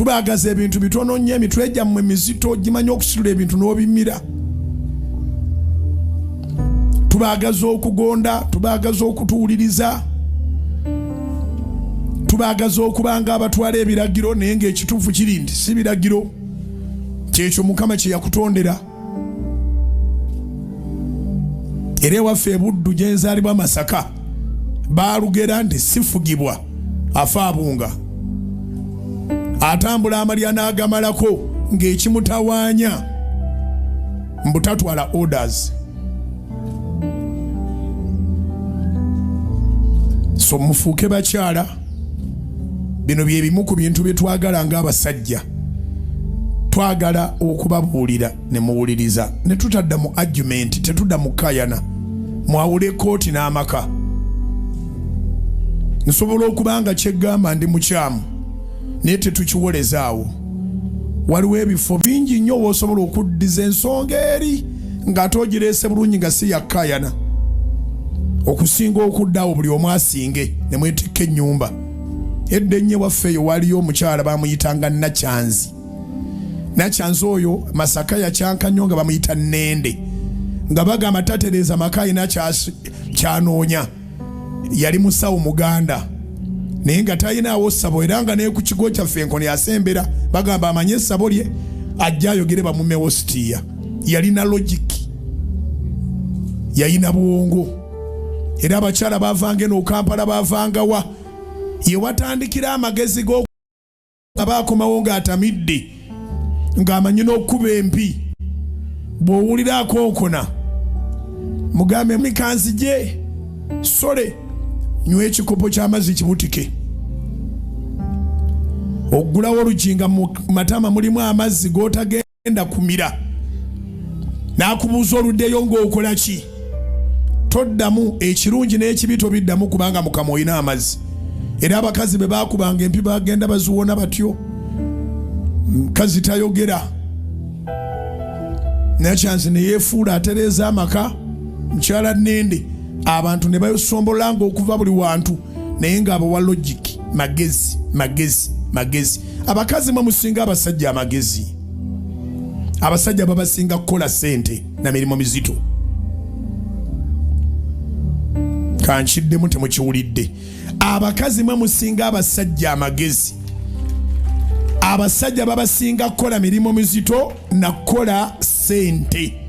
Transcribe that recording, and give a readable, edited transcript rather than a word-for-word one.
Tubaagaza ebintu bitono nnyo, emitwe gyammwe mizito gimanyi okusitula ebintu n'obimira. Tubaagaza okugonda, tubaagaza okutuwuliriza, tubaagaza okuba nga abatwala ebiragiro, naye ng'ekituufu kiri nti si biragiro, kyekyo Mukama kye yakutondera. Era ewaffe ebuddu gyenzaalibwa Masaka baalugera nti sifugibwa afa abunga, atambula amalya n'agamalako ng'ekimutawaanya mbu tatwala orders. So mufuuke bakyala. Bino bye bimu ku bintu bye twagala ng'abasajja. Twagala okubabuulira ne muwuliriza, ne tutadda mu argument, tetudda mu kukayana. Mwawule kooti n'amaka. Nsobola okuba nga kyeggamba ndi mukyamu, naye tetukiwoleza awo. Waliwo ebifo bingi nnyo w'osobola okuddiza ensonga eri ng'ate ogireese bulungi nga si yakkaayana, okusinga okudda awo buli omu asinge ne mwetikka ennyumba. Edda ennyo ewaffe eyo waaliyo omukyala bamuyitanga Nakyanzi. Nakyanzi oyo Masaka yakyanka nnyo nga bamuyita Nnende, nga bagamba tatereeza maka, alina kyanoonya. Yali musawo muganda naye nga talinaawo ssabo, era nga ne ku kigo kyaffe enkoni asembera, bagamba amanye essabo lye ajja ayogere bamumewo sitiya. Yalina logiki, yalina bwongo. Era abakyala bavanga eno Kampala, bavangawa ye watandikira amagezi go aba akomawo ng'atamidde, ng'amanyi n'okukuba empi. Bw'owulira akonkona mugambe mikanzije sole nywa ekikopo ky'amazzi kibutike. Oggulawo olugi nga mu matama mulimu amazzi g'otagenda kumira, n'akubuuza oluddeyo ng'okola ki? Toddamu. Ekirungi n'ekibi tobiddamu, kubanga Mukama olina amazzi. Era abakazi be baakubanga empi bagenda baziwona batyo. Mukazi tayogera. Nakyanzi ne yeefuula atereeza amaka, mukyala Nnende, abantu ne basombolanga okuva buli wantu, naye ng'abawa logic, magezi, magezi, magezi. Abakazi mwe musinga abasajja amagezi. Abasajja babasinga kukola ssente na mirimu mizito. Kankiddemu, temukiwulidde. Abakazi mwe musinga abasajja amagezi. Abasajja babasinga kukola mirimu mizito na kukola ssente.